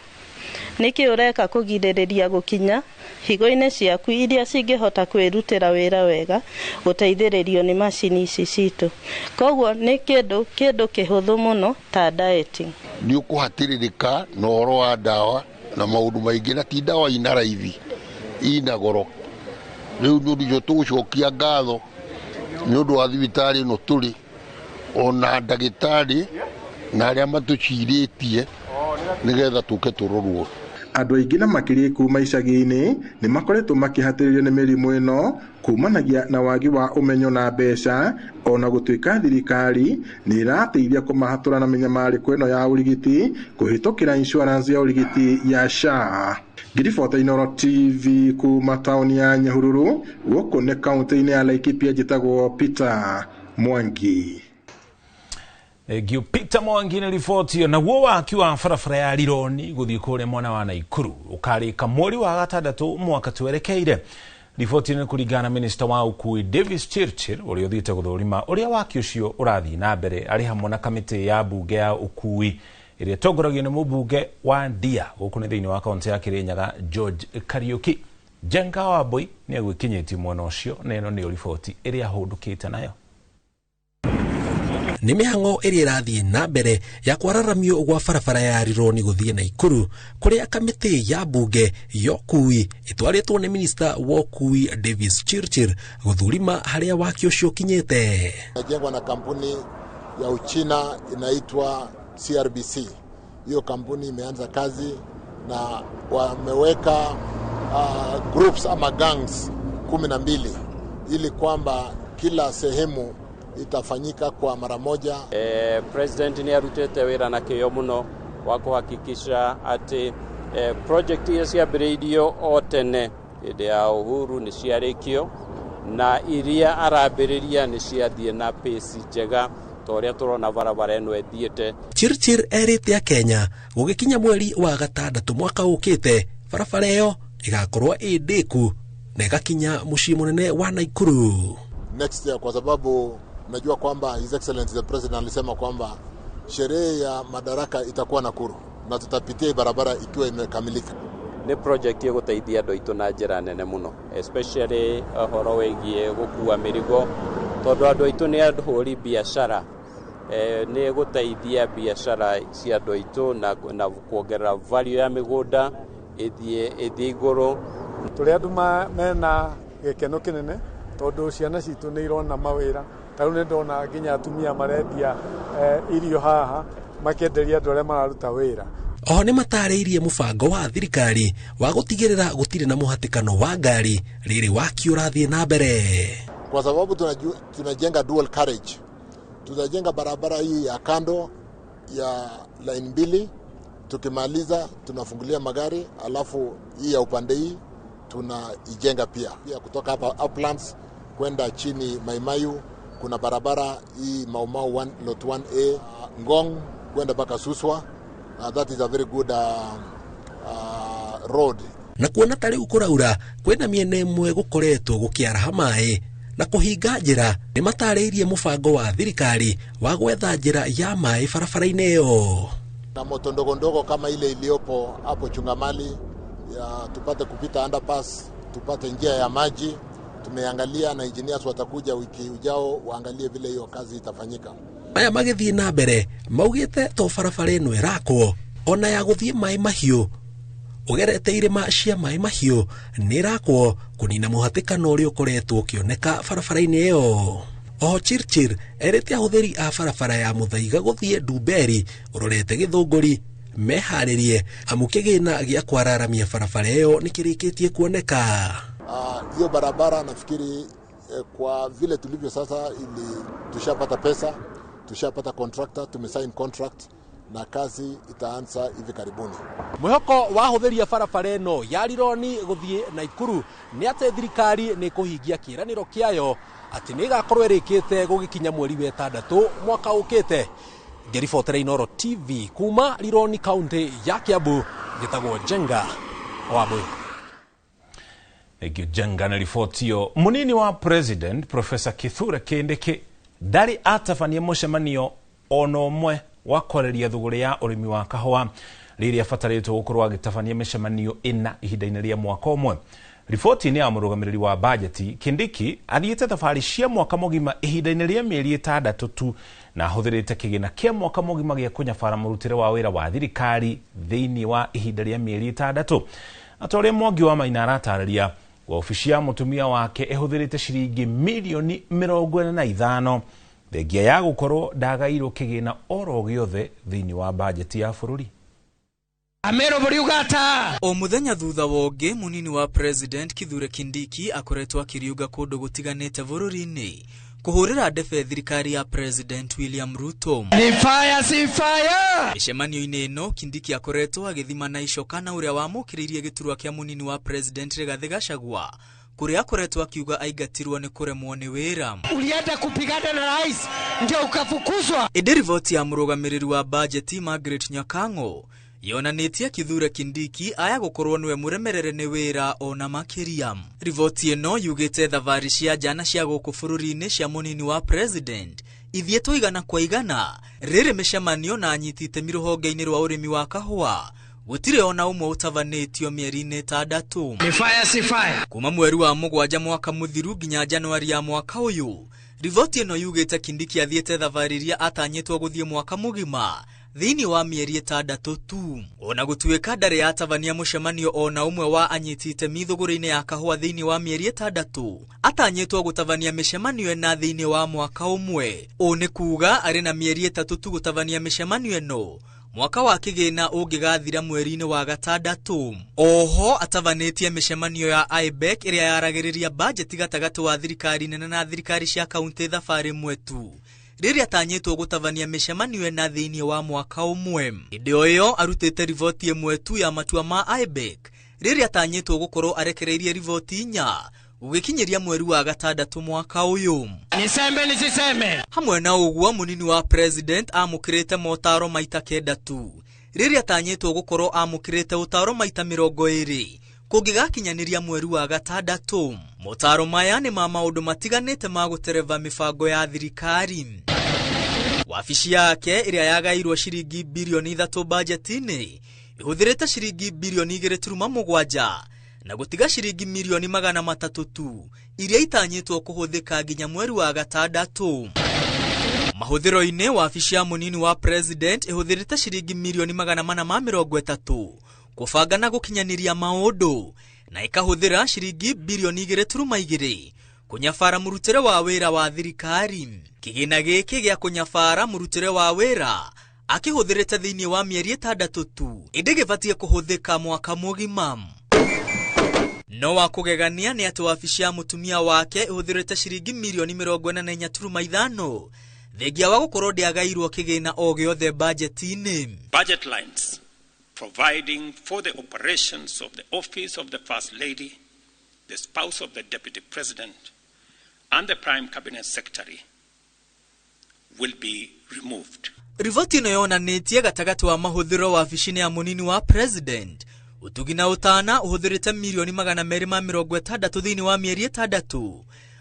Nĩkĩ ũreka kũgirĩrĩria gũkinya higo-inĩ ciaku iria cingĩhota kwĩrutĩra wĩra wega gũteithĩrĩrio nĩ macini ici citũ. Koguo nĩ kĩndũ kĩhũthũ mũno ta dieting. Nĩ ũkũhatĩrĩrĩka na ũhoro wa ndawa na maũndũ maingĩ, na ti ndawa ina raithi, ina goro. Rĩu nĩ ũndũ ũcio tũgũcokia ngatho nĩ ũndũ wa thibitarĩ ĩno tũrĩ, ona ndagĩtarĩ na arĩa matũcirĩtie nĩgetha tũke tũrorwo. Andũ aingĩ na makĩria kuma icagi-inĩ nĩ makoretwo makĩhatĩrĩrio nĩ mĩrimũ ĩno kumanagia na wagi wa ũmenyo na mbeca, ona gũtuĩka thirikari nĩ ĩrateithia kũmahatũra na mĩnyamarĩko ĩno ya ũrigiti kũhĩtũkĩra insurance ya ũrigiti ya SHA. Ngĩribota Inooro TV kuma taũni ya Nyahururu, gũkũ nĩ kaũntĩ-inĩ ya Laikipia, njĩtagwo Peter Mwangi. Thank you Peter Mwangi nĩ riboti ĩyo. Naguo waki wa barabara ya Rironi gũthiĩ kũrĩa mwena wa Naikuru ũkarĩka mweri wa gatandatũ mwaka twerekeire. Riboti nĩ kũringana na minista wa ũkui Davis Chirchir, ũrĩa ũthiĩte gũthũrima ũrĩa waki ũcio ũrathiĩ na mbere arĩ hamwe na kamĩtĩ ya mbunge ya ũkui ĩrĩa ĩtongoragio nĩ mũmbunge wa Ndia gũkũ nĩ thĩinĩ wa kaũntĩ ya Kirinyaga George Kariuki. Jenga Wambui nĩ egwĩkinyĩtie mwena ũcio, na ĩno nĩyo riboti ĩrĩa ahũndũkĩte nayo. Nĩ mĩhang'o ĩrĩa ĩrathiĩ na mbere ya kwararamio gwa barabara ya Rironi gũthiĩ Naikuru, kũrĩa kamĩtĩ ya mbunge ya ũkui ĩtwarĩtwo nĩ minista wa ũkui Davis Chirchir gũthurima harĩa waki ũcio ũkinyĩte. Inajengwa na kampuni ya Uchina inaitwa CRBC. Hiyo kampuni imeanza kazi na wameweka groups ama gangs 12 ili kwamba kila sehemu itafanyika kwa mara moja. President ni arutete wira na kĩyo mũno wa kuhakikisha atĩ project iria ciambĩrĩirio o tene hĩndĩ ya Uhuru nĩ ciarĩkio, na iria arambĩrĩria nĩ ciathiĩ na pace njega ta ũrĩa tũrona barabara ĩno ĩthiĩte. Chirchir erĩte Akenya gũgĩkinya mweri wa gatandatũ mwaka ũkĩte barabara ĩyo ĩgakorwo ĩ ndĩku na ĩgakinya mũciĩ mũnene wa Naikuru. Next year, kwa sababu najua kwamba His Excellency the President alisema kwamba sherehe ya madaraka itakuwa Nakuru na tutapitia barabara ikiwa imekamilika. Nĩ project ĩgũteithia andũ aitũ na njĩra nene mũno, especially ũhoro wĩgiĩ gũkua mĩrigo, tondũ andũ aitũ nĩ ahũri biacara. Nĩ ĩgũteithia biacara cia andũ aitũ na kuongerera value ya mĩgũnda ĩthiĩ igũrũ. Tũrĩ andũ mena gĩkeno kĩnene tondũ ciana citũ nĩ irona mawĩra. Ta rĩu nĩ ndona nginya atumia marendia irio haha makĩenderia andũ arĩa mararuta wĩra. Oho nĩ matarĩirie mũbango wa thirikari wa gũtigĩrĩra gũtirĩ na mũhatĩkano wa ngari rĩrĩ waki ũrathiĩ na mbere. Kwa sababu tunajenga dual carriage, tutajenga barabara hii ya kando ya line mbili, tukimaliza tunafungulia magari, alafu hii ya upande hii tunaijenga pia. Pia kutoka hapa Uplands kwenda chini Maimayu kuna barabara hii Mau Mau 1 lot 1A Ngong kwenda mpaka Suswa. That is a very good road. Na kuona ta rĩu kũraura kwĩna mĩena ĩmwe gũkoretwo gũkĩaraha maĩ na kũhinga njĩra, nĩ matarĩirie mũbango wa thirikari wa gwetha njĩra ya maĩ barabara-inĩ ĩyo. Na moto ndogo ndogo kama ile iliyopo hapo Chungamali ya tupate kupita underpass, tupate njia ya maji. Tumeangalia na engineers watakuja wiki ujao waangalie vile hiyo kazi itafanyika. Maya magĩthiĩ na mbere maugĩte to barabara ĩno ĩrakwo ona ya gũthiĩ maĩ mahiũ ũgerete irĩma cia maĩ mahiũ nĩ ĩrakwo kũnina mũhatĩkano ũrĩa ũkoretwo ũkĩoneka barabara-inĩ ĩyo. Oho Chirchir erĩte ahũthĩri a barabara ya Mũthaiga gũthiĩ Ndumberi ũrorete Gĩthũngũri meharĩrie amu kĩgĩna gĩa kwararamia barabara ĩyo nĩ kĩrĩkĩtie kuoneka. Hiyo barabara nafikiri kwa vile tulivyo sasa, ili tushapata pesa, tushapata contractor, tumesign contract na kazi itaanza hivi karibuni. Mwihoko wa ahũthĩri a barabara ĩno ya Rironi gũthiĩ Naikuru nĩ atĩ thirikari nĩ kũhingia kĩĩranĩro kĩayo atĩ nĩ ĩgakorwo ĩrĩkĩte gũgĩkinya mweri wa ĩtandatũ mwaka ũkĩte. Ngĩribotera Inooro TV kuma Rironi kaunti ya Kiambu, njĩtagwo Jenga Wambui. Thank you Jenga na riboti ĩyo. Mũnini wa President Professor Kithure Kindiki ndarĩ atabania mũcemanio ona ũmwe wa kwarĩria thũgũrĩ ya ũrĩmi wa kahũa rĩrĩa abatarĩtwo gũkorwo agĩtabania mĩcemanio ĩna ihinda-inĩ rĩa mwaka ũmwe. Riboti-inĩ ya mũrũgamĩrĩri wa bajeti, Kindiki athiĩte thabarĩ cia mwaka mũgima ihinda-inĩ rĩa mĩeri ĩtandatũ tu na ahũthĩrĩte kĩgĩna kĩa mwaka mũgima gĩa kũnyabara mũrutĩre wa wĩra wa thirikari thĩinĩ wa ihinda rĩa mĩeri ĩtandatũ. Ata ũrĩa Mwangi wa Maina aratarĩria, wabici ya mũtumia wake ĩhũthĩrĩte ciringi mirioni 45 thengia ya gũkorwo ndagairwo kĩgĩna oro gĩothe thĩinĩ wa bajeti ya bũrũri. Amero buriugata. O muthenya thutha wongi munini wa President Kithure Kindiki akoretwo akiriuga kundu gutiganite bururi-ini kuhurira ndebe thirikari ya President William Ruto. Ni fire si fire. Micemanio-inĩ ĩno Kindiki akoretwo agĩthima na icoka na ũrĩa wamũkĩrĩirie gĩturwa kĩa munini wa President Rigathi Gachagua kuria akoretwo akiuga aingatirwo nĩ kũremwo nĩ wĩra. Ulienda kupigana na rais ndio ukafukuzwa. Ĩndĩ riboti ya mũrũgamĩrĩri wa bajeti Margaret Nyakang'o yonanĩtie Kithure Kindiki aya gũkorwo nĩwe mũremerere nĩ wĩra ona makĩria. Riboti ĩno yugĩte thabarĩ cia nja na cia gũkũ bũrũri-inĩ cia mũnini wa President ithiĩtwo igana kwa igana rĩrĩ mĩcemanio na anyiti itemi rũhonge-inĩ rwa ũrĩmi wa kahũa gũtirĩ ona ũmwe ũtabanĩtio mĩeri-inĩ ĩtandatũ. Ni fire si fire. Kuma mweri wa 7 mwaka mũthiru nginya Januari ya mwaka ũyũ, riboti ĩno yugĩte Kindiki athiĩte thabarĩ iria atanyĩtwo gũthiĩ mwaka mũgima thĩinĩ wa mĩeri ĩtandatũ tu. Ona gũtuĩka ndarĩ yatabania mũcemanio ona ũmwe wa anyiti itemi thũgũrĩ-inĩ ya kahũa thĩinĩ wa mĩeri ĩtandatũ, atanyĩtwo gũtabania mĩcemanio ĩna thĩinĩ wa mwaka ũmwe. Ũũ nĩ kuuga arĩ na mĩeri ĩtatũ tu gũtabania mĩcemanio ĩno mwaka wa kĩgĩna ũngĩgathira mweri-inĩ wa 6. Oho atabanĩtie mĩcemanio ya IBEC ĩrĩa yaragĩrĩria bajeti gatagatĩ wa thirikari nene na thirikari cia kaunti thabarĩ ĩmwe tu rĩrĩa atanyĩtwo gũtabania mĩcemanio ĩna thĩinĩ wa mwaka ũmwe. Hĩndĩ o ĩyo arutĩte riboti ĩmwe tu ya matua ma IBEC rĩrĩa atanyĩtwo gũkorwo arekereirie riboti 4 gũgĩkinyĩria mweri wa 6 mwaka ũyũ. Nisembe nisiseme. Hamwe na ũguo mũnini wa President amũkĩrĩte motaro maita 9 tu rĩrĩa atanyĩtwo gũkorwo amũkĩrĩte ũtaro maita 20 kũngĩgakinyanĩria mweri wa 6. Motaro maya nĩ ma maũndũ matiganĩte ma gũtereva mĩbango ya thirikari. Wabici yake ĩrĩa yagairwo ciringi birioni 3 bajeti-inĩ ĩhũthĩrĩte ciringi birioni 2.7 na gũtiga ciringi mirioni 300 tu iria itanyĩtwo kũhũthĩka nginya mweri wa 6. Mahũthĩro-inĩ wabici ya mũnini wa President ĩhũthĩrĩte ciringi mirioni 430 kũbanga na gũkinyanĩria maũndũ na ĩkahũthĩra ciringi birioni 2.2 kũnyabara mũrutĩre wa wĩra wa thirikari. Kĩgĩna gĩkĩ gĩa kũnyabara mũrutĩre wa wĩra akĩhũthĩrĩte thĩinĩ wa mĩeri 6 tu ĩndĩ gĩbatiĩ kũhũthĩka mwaka mũgima. No wa kũgegania nĩ atĩ wabici ya mũtumia wake ĩhũthĩrĩte ciringi mirioni 44.5 thengia wa gũkorwo ndĩagairwo kĩgĩna o gĩothe bajeti-inĩ. Budget lines providing for the operations of the office of the First Lady, the spouse of the Deputy President, and the Prime Cabinet Secretary will be removed. Riboti ĩno yonanĩtie gatagatĩ wa mahũthĩro wabici-inĩ ya mũnini wa President ũtugi na ũtana ũhũthĩrĩte mirioni 260 thĩinĩ wa mĩeri 6.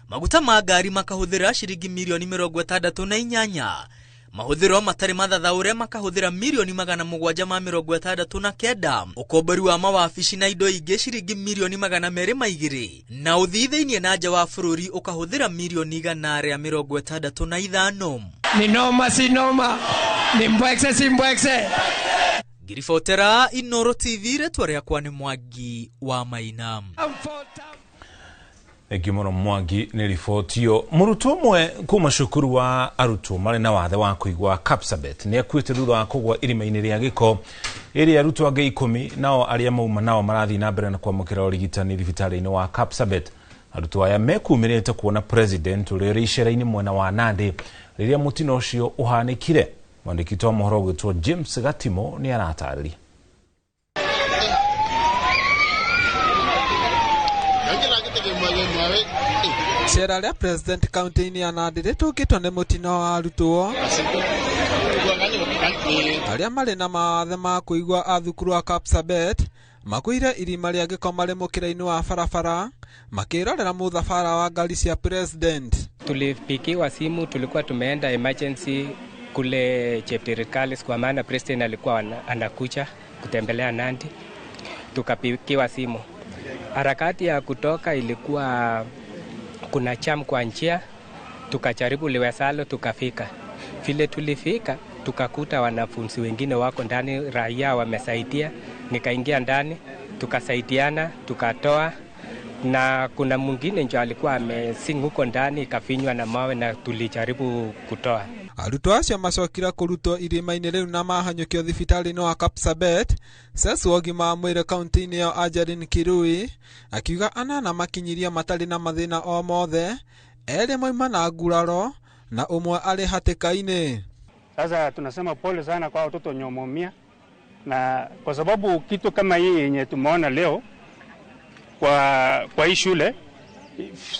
Maguta ma ngari makahũthĩra ciringi mirioni 68. Mahũthĩro matarĩ mathathaũre makahũthĩra mirioni 769. Ũkombori wa mawabici na indo ingĩ ciringi mirioni 202 na ũthii thĩinĩ na nja wa bũrũri ũkahũthĩra mirioni 165. Ni noma si noma, ni mbwekse si mbwekse. Ngiribotera Inoro TV, rĩtwa rĩakwa nĩ Mwangi wa Maina. Thengiũ mũno Mwangi nĩ riboti ĩyo. Mũrutwo ũmwe kuma cukuru wa arutwo marĩ na wathe wa kũigua Kapsabet nĩ akuĩte thutha wa kũgwa irima-inĩ rĩa gĩko ĩrĩa arutwo angĩ 10 nao arĩa mauma nao marathiĩ na mbere na kwamũkĩra ũrigitani thibitarĩ-inĩ wa Kapsabet. Arutwo aya mekumĩrĩte kuona President ũrĩa ũrĩ icera-inĩ mwena wa Nandi rĩrĩa mũtino ũcio ũhanĩkire. Mwandĩki wa mohoro ũgwĩtwo James Gatimo nĩ aratarĩria. Icera rĩa President kaunti-inĩ ya Nandi rĩtũngĩtwo nĩ mũtino wa arutwo arĩa marĩ na mawathe ma kũigua a thukuru wa Kapsabet makuire irima rĩa gĩko marĩ mũkĩra-inĩ wa barabara makĩrorera mũthabara wa ngari cia President. Tulipigiwa simu, tulikuwa tumeenda emergency kule Cheptirikalis kwa maana President alikuwa anakuja kutembelea Nandi. Tukapigiwa simu. Harakati ya kutoka ilikuwa kuna jam kwa njia, tukajaribu liwezalo tukafika. Vile tulifika tukakuta wanafunzi wengine wako ndani, raia wamesaidia, nikaingia ndani, tukasaidiana, tukatoa. Na kuna mwingine ndio alikuwa amesing huko ndani ikafinywa na mawe na tulijaribu kutoa. Arutwo acio macokire kũrutwo irima-inĩ rĩu na mahanyũkio thibitarĩ-inĩ wa Kapsabet. Ces wa ũgima wa mwĩrĩ kaunti-inĩ ĩyo Angeline Kirui akiuga 8 makinyirie matarĩ na mathĩna o mothe, 2 mauma na nguraro na 1 arĩ hatĩka-inĩ. Sasa tunasema pole sana kwa watoto wenye wameumia, na kwa sababu kitu kama hii yenye tumeona leo kwa hii shule,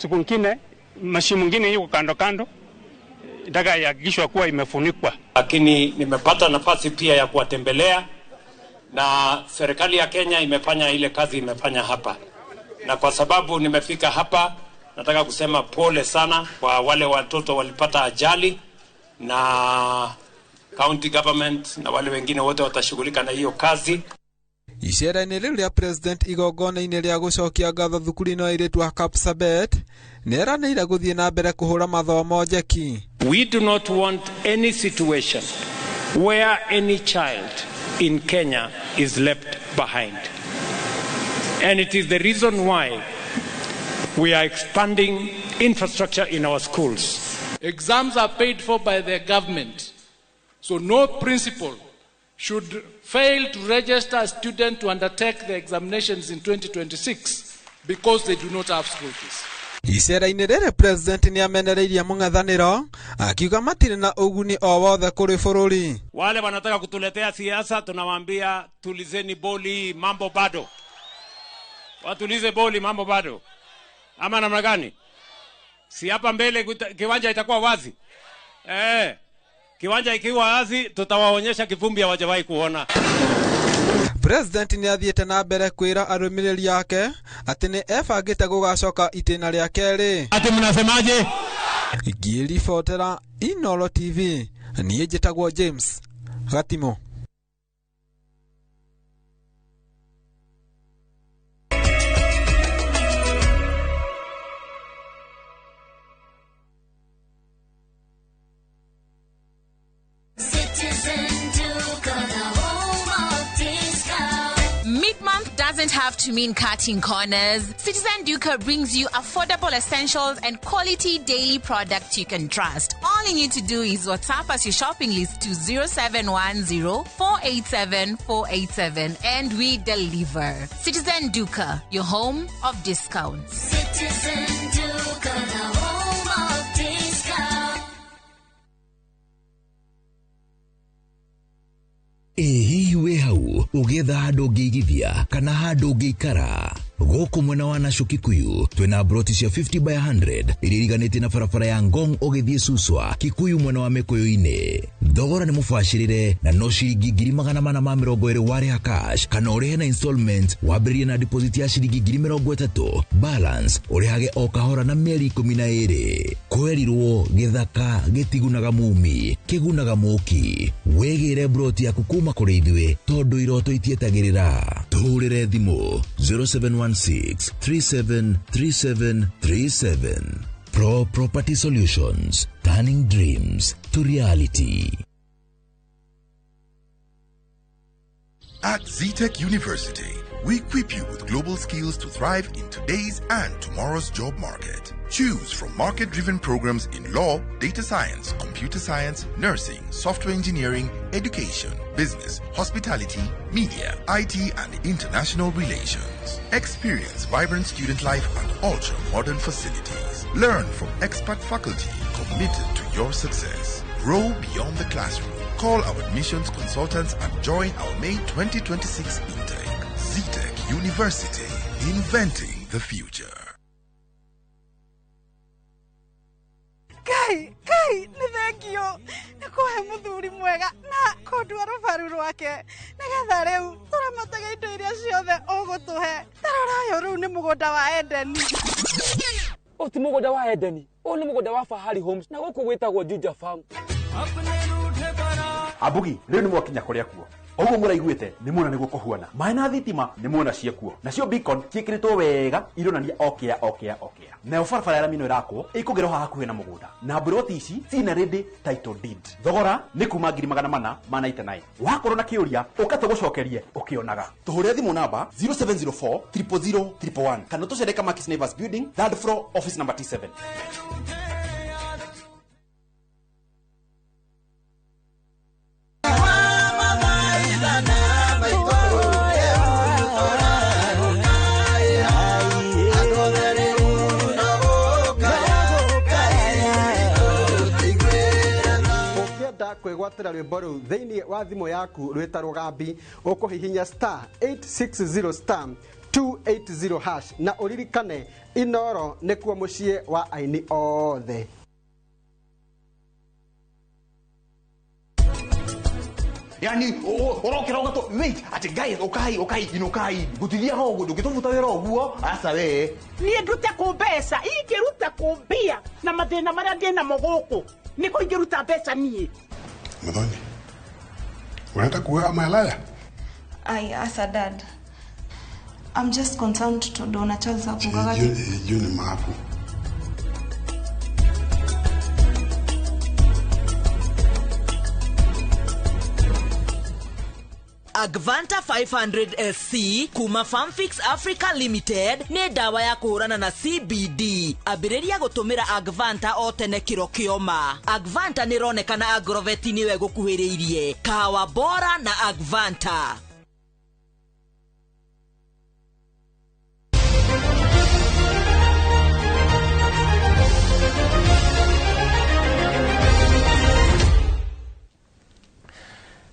siku nyingine mashimo mengine yuko kando kando nataka ihakikishwe kuwa imefunikwa. Lakini nimepata nafasi pia ya kuwatembelea, na serikali ya Kenya imefanya ile kazi imefanya hapa. Na kwa sababu nimefika hapa, nataka kusema pole sana kwa wale watoto walipata ajali, na county government na wale wengine wote watashughulika na hiyo kazi. Icera-inĩ rĩu rĩa President igongona-inĩ rĩa gũcokia ngatho thukuru-inĩ wa airĩtu wa Kapsabet nĩeranĩire gũthiĩ na mbere kũhũra mathomo njeki. We do not want any situation where any child in Kenya is left behind. And it is the reason why we are expanding infrastructure in our schools. Exams are paid for by the government, so no principal should fail to register a student to undertake the examinations in 2026 because they do not have school fees. Icera-inĩ rĩrĩ President nĩamenereirie mũng'ethanĩro akiuga matirĩ na ũguni o wothe kũrĩ bũrũri. Wale wanataka kutuletea siasa tunawaambia tulizeni boli, mambo bado. Watulize boli, mambo bado. Ama namna gani? Si hapa mbele kiwanja itakuwa wazi. Kiwanja ikiwa wazi tutawaonyesha kivumbi hawajawahi kuona. President nĩ athiĩte na mbere kwĩra arũmĩrĩri ake atĩ nĩ ebangĩte gũgacoka itĩna rĩa kerĩ. Ati mnasemaje? Ngĩribotera Inooro TV, niĩ njĩtagwo James Gatimo. Doesn't have to mean cutting corners. Citizen Duka brings you affordable essentials and quality daily products you can trust. All you need to do is WhatsApp us your shopping list to 0710 487 487 and we deliver. Citizen Duka, your home of discounts. Citizen Duka, the home of discounts. Ĩ hihi wĩ hau ũgĩetha handũ ũngĩigithia kana handũ ũngĩikara? Gũkũ mwena wa Nasho Kikuyu twĩna broti cia 50 by 100 iria iriganĩtie na barabara ya Ngong ũgĩthiĩ Suswa Kikuyu mwena wa Mĩkũyũ-inĩ. Thogora nĩ mũbacĩrĩre na no ciringi 420 warĩha cash kana ũrĩhe na installment wambĩrĩrie na deposit ya ciringi 30,000 balance ũrĩhage o kahora na mĩeri 12. Kwerirwo gĩthaka gĩtigunaga mumi kĩgunaga mũki. Wĩgĩre broti yaku kuma kũrĩ ithuĩ tondũ iroto itietagĩrĩra. Tũhũrĩre thimũ 0716 373737. Pro Property Solutions, turning dreams to reality. At Zetech University, we equip you with global skills to thrive in today's and tomorrow's job market. Choose from market-driven programs in law, data science, computer science, nursing, software engineering, education, business, hospitality, media, IT, and international relations. Experience vibrant student life and ultra-modern facilities. Learn from expert faculty committed to your success. Grow beyond the classroom. Call our admissions consultants and join our May 2026 intake. Zetech University, inventing the future. Kai, kai, nĩ thengio nĩ kũhe mũthuri mwega na kũndua rũbaru rwake nĩgetha rĩu tũramataga indo iria ciothe ũgũtũhe. Tarora ũyũ rĩu nĩ mũgũnda wa Edeni. Ũyũ ti mũgũnda wa Edeni, ũyũ nĩ mũgũnda wa Fahari Homes na gũkũ gwĩtagwo Juja Farm. Ambugi rĩu nĩ mwakinya kũrĩa kuo. Oguo mũraiguĩte nĩ muona nĩguo kũhuana. Maĩ na thitima nĩ muona ciekuo. Nacio beacon ciĩkĩrĩtwo wega ironania okĩa okĩa okĩa. Nayo barabara ya rami ĩno ĩrakwo ĩkũgerwo haha hakuhĩ na mũgũnda. Na mburoti ici cina ready title deed. Thogora nĩ kuma 499. Wakorwo na kĩũria ũka tũgũcokerie ũkĩonaga. Tũhũrĩre thimũ namba 0704 000 111 kana tũcere Kamakis Neighbors Building, third floor, office number T7. kwĩgwatĩra rwĩmbo rũu thĩinĩ wa thimũ yaku rwĩta rũgambi, ũkũhihinya star 860 star 280 hash, na ũririkane Inoro nĩkuo mũciĩ wa aini othe. Yani urokera ugato wait ati guys ukai ukai inukai gutithiaga uguo ndungitubuta wira uguo aca we niä ndute kå mbeca ingä kå mbia na mathä na marä a ndä namo gå kå nä kå ingä ruta mbeca niä. Muthoni, urenda kuoya malaya? Ai, asa dad. I'm just concerned tondũ ona Charles akugaga Juu ni maku. Agvanta 500 SC kuma Farmfix Africa Limited nĩ ndawa ya kũhũrana na CBD. Ambĩrĩria gũtũmĩra Agvanta o tene kĩro kĩoma. Agvanta nĩ ĩronekana Agrovet nĩwe gũkuhĩrĩirie. Kahawa bora na Agvanta.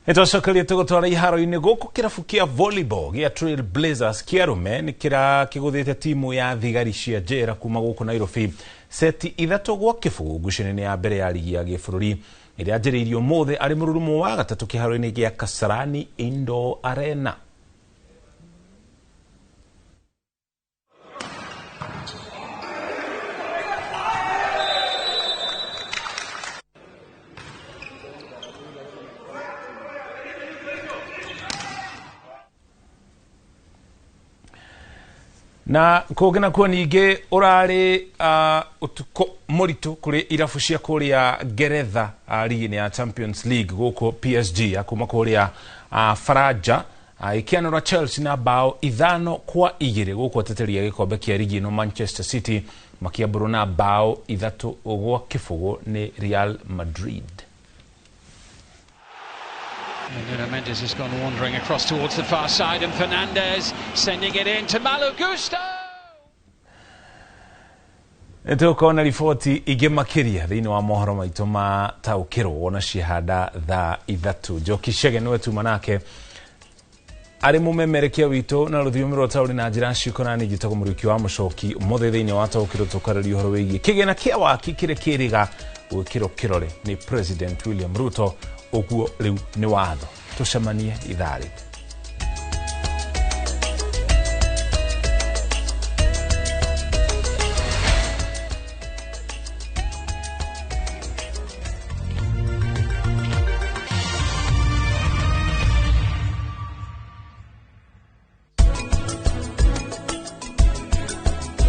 Nitwacokeria tũgũtwara iharo-inĩ gũkũ kĩrabu kĩa volleyball gĩa Trail Blazers kĩa arũme nĩ kĩrakĩgũthĩte timu ya thigari cia njera kuma gũkũ Nairobi seti 3-0 ngucanio-inĩ ya mbere ya rigi ya gĩbũrũri ĩrĩa yanjĩrĩirio ũmũthĩ arĩ mũrurumo wa gatatũ kĩharo-inĩ gĩa Kasarani Indoor Arena. Na kũngĩ nakuo ningĩ ũrarĩ ũtukũ mũritũ kũrĩ irabu cia kũrĩa Ngeretha rigi-inĩ ya Champions League gũkũ PSG ya kuma kũrĩa Faranja ĩkĩanũra Chelsea na bao 5-2 gũkũ ateteria gĩkombe kĩa rigi ĩno Manchester City makĩambũrwo na bao 3-0 nĩ Real Madrid. Nuno Mendes has gone wandering across towards the far side, and Fernandez sending it in to Malo Gusto. Nĩtũkona riboti ingĩ makĩria thĩinĩ wa mohoro maitũ ma taũkĩrwo wona ciahanda thaa 3. Njoki Chege nĩwe tuma nake arĩ mũmemerekia witũ na rũthiomi rwa taũri na njĩra ciĩko, na niĩ njĩtagwo Mũriũki wa Mũcoki. Ũmũthĩ thĩinĩ wa taũkĩrwo tũkarĩria ũhoro wĩgiĩ kĩgĩna kĩa waki kĩrĩa kĩrĩga gwĩkĩrwo kĩrore nĩ President William Ruto, ũguo rĩu nĩ watho. Tũcemanie ithaa rĩngĩ.